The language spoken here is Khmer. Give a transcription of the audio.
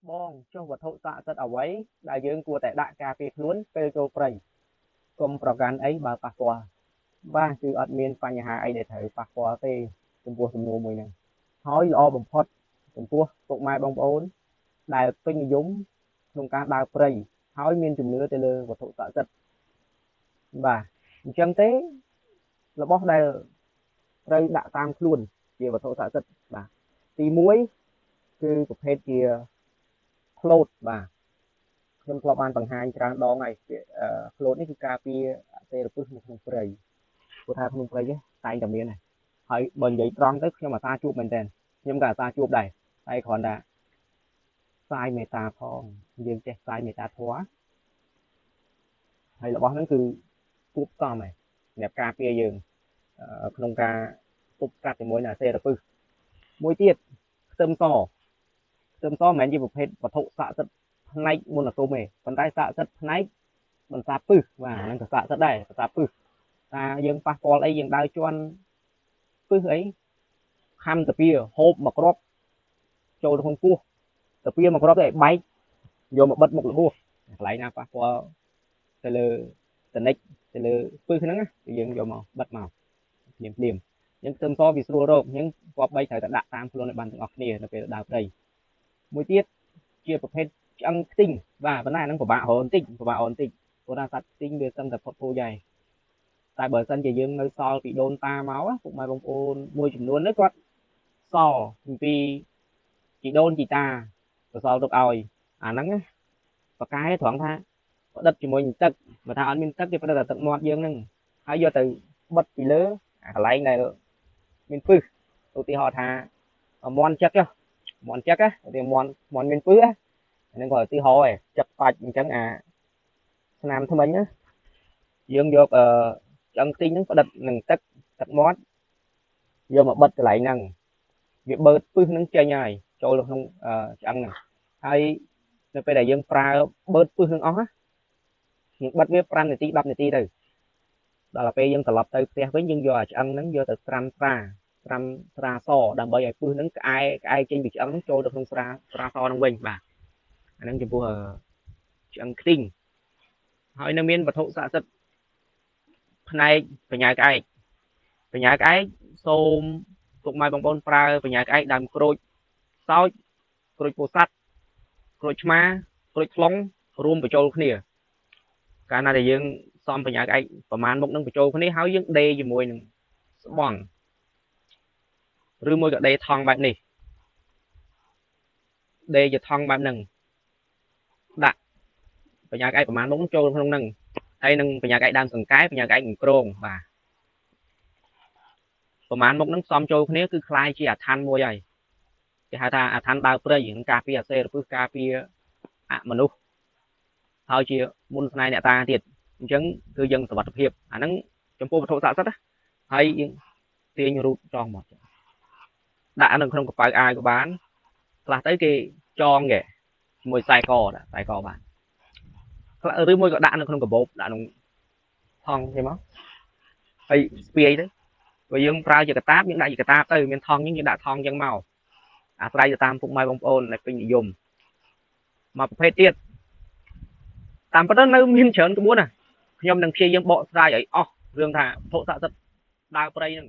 បងចុះវត្ថុស័ក្តិសិទ្ធិអ្វីដែលយើងគួរតែដាក់ការពារខ្លួនពេលចូលព្រៃកុំប្រកាន់អីបើប៉ះពាល់បាទគឺអត់មានបញ្ហាអីដែលត្រូវប៉ះពាល់ទេចំពោះសំណួរមួយហ្នឹងហើយល្អបំផុតចំពោះពុកម៉ែបងប្អូនដែលពេញនិយមក្នុងការដើរព្រៃហើយមានជំនឿទៅលើវត្ថុស័ក្តិសិទ្ធិបាទអញ្ចឹងទេរបស់ដែលត្រូវដាក់តាមខ្លួនជាវត្ថុស័ក្តិសិទ្ធិបាទទី1គឺប្រភេទជា ផ្លូតបាទខ្ញុំធ្លាប់បានបង្ហាញច្រើនដងហើយផ្លូតនេះគឺការពារអសេរពឹសនៅក្នុងព្រៃព្រោះថាក្នុងព្រៃតែងតែមានហើយបើនិយាយត្រង់ទៅខ្ញុំអាសាជួបមែនតើខ្ញុំក៏អាសាជួបដែរតែគ្រាន់តែផ្សាយមេត្តាផងយើងចេះផ្សាយមេត្តាធម៌ហើយរបស់ហ្នឹងគឺគួបផ្សំហើយសម្រាប់ការពារយើងក្នុងការទប់ស្កាត់ជាមួយនឹងអសេរពឹសមួយទៀតខ្ទឹមសខ្ទឹមសមិនមែនជាប្រភេទវត្ថុស័ក្តិសិទ្ធិផ្នែកមន្តអាគមទេប៉ុន្តែស័ក្តិសិទ្ធិផ្នែកបន្សាបពឹសបាទហ្នឹងក៏ស័ក្តិសិទ្ធិដែរបន្សាបពឹសថាយើងប៉ះពាល់អីយើងដើរជន់ពឹសអីខំតាពីហូបមកគ្រាប់ចូលទៅក្នុងពោះតាពីមកគ្រាប់ទៅឲ្យបែកយកមកបិទមុខរបួសកន្លែងណាប៉ះពាល់ទៅលើតនិចទៅលើពឹសហ្នឹងយើងយកមកបិទមកភ្លាមភ្លាមអញ្ចឹងខ្ទឹមសវាស្រួលរកអញ្ចឹងគប្បីត្រូវតែដាក់តាមខ្លួនឲ្យបានទាំងអស់គ្នានៅពេលដើរព្រៃមួយទៀតជាប្រភេទឆ្អឹងខ្ទីងបាទប៉ុន្តែអាហ្នឹងពិបាករកបន្តិចពិបាករកបន្តិចព្រោះថាសត្វខ្ទីងវាសឹងតែផុតពូជហើយតែបើសិនជាយើងនៅសល់ពីដូនតាមកពុកម៉ែបងប្អូនមួយចំនួននេះគាត់សល់ពីជីដូនជីតាសល់ទុកឲ្យអាហ្នឹងបកែត្រង់ថាផ្ដិតជាមួយនឹងទឹកបើថាអត់មានទឹកគេផ្ដិតតែទឹកមាត់យើងហ្នឹងហើយយកទៅបិទពីលើអាកន្លែងដែលមានពឹសឧទាហរណ៍ថាមន់ចឹកមន់ចឹកឧទាហរណ៍មន់មន់មានពឹសអាហ្នឹងក៏ឧទាហរណ៍ឯងចឹកបាច់អញ្ចឹងអាស្នាមថ្មិញណាយើងយកអឺឆ្អឹងខ្ទីងហ្នឹងផ្ដិតនឹងទឹកទឹកមាត់យកមកបិទកន្លែងហ្នឹងវាបឺតពឹសហ្នឹងចេញហើយចូលទៅក្នុងឆ្អឹងហ្នឹងហើយនៅពេលដែលយើងប្រើបឺតពឹសហ្នឹងអស់ណាយើងបិទវា5នាទី10នាទីទៅដល់ពេលយើងត្រឡប់ទៅផ្ទះវិញយើងយកអាឆ្អឹងហ្នឹងយកទៅត្រាំស្រាត្រាំស្រាសដើម្បីឲ្យពឹសហ្នឹងក្អែក្អែចេញពីឆ្អឹងហ្នឹងចូលទៅក្នុងស្រាស្រាសហ្នឹងវិញបាទអាហ្នឹងចំពោះឆ្អឹងខ្ទីងហើយនៅមានវត្ថុស័ក្តិសិទ្ធិផ្នែកបញ្ញាក្អែកបញ្ញាក្អែកសូមពុកម៉ែបងប្អូនប្រើបញ្ញាក្អែកដើមក្រូចសោចក្រូចពោធិ៍សាត់ក្រូចឆ្មាក្រូចថ្លុងរួមបញ្ចូលគ្នាកាលណាដែលយើងសំបញ្ញាក្អែកប្រមាណមុខនឹងបញ្ចូលគ្នាហើយយើងដេជាមួយនឹងស្បង់ឬមួយក៏ដេថង់បែបនេះដេជាថង់បែបហ្នឹងដាក់បញ្ញាក្អែកប្រមាណមុខចូលក្នុងហ្នឹងហើយនឹងបញ្ញាក្អែកដើមសង្កែបញ្ញាក្អែកក្រងបាទប្រមាណមុខហ្នឹងផ្សំចូលគ្នាគឺคล้ายជាអាឋានមួយហើយគេហៅថាអាឋានដើរព្រៃនឹងការពារអសេរពឹសការពារអមនុស្សហើយជាមុនស្នេហ៍អ្នកតាទៀតអញ្ចឹងគឺយើងសុវត្ថិភាពអាហ្នឹងចំពោះវត្ថុស័ក្តិសិទ្ធិហើយយើងទាញរូបចងមកដាក់នៅក្នុងកប៉ៅអាវក៏បានខ្លះទៅគេចងគេជាមួយខ្សែកដាក់ខ្សែកបានឬមួយក៏ដាក់នៅក្នុងកាបូបដាក់ក្នុងថង់គេមកហើយស្ពាយទៅបើយើងប្រើជាកតាបយើងដាក់ជាកតាបទៅមានថង់យើងដាក់ថង់ចឹងមកអាស្រ័យទៅតាមពុកម៉ែបងប្អូនដែលពេញនិយមមកប្រភេទទៀតតាមពិតនៅមានច្រើនក្បួនណាខ្ញុំនឹងព្យាយាមបកស្រាយឲ្យអស់រឿងថាវត្ថុស័ក្តិសិទ្ធិដើរព្រៃហ្នឹង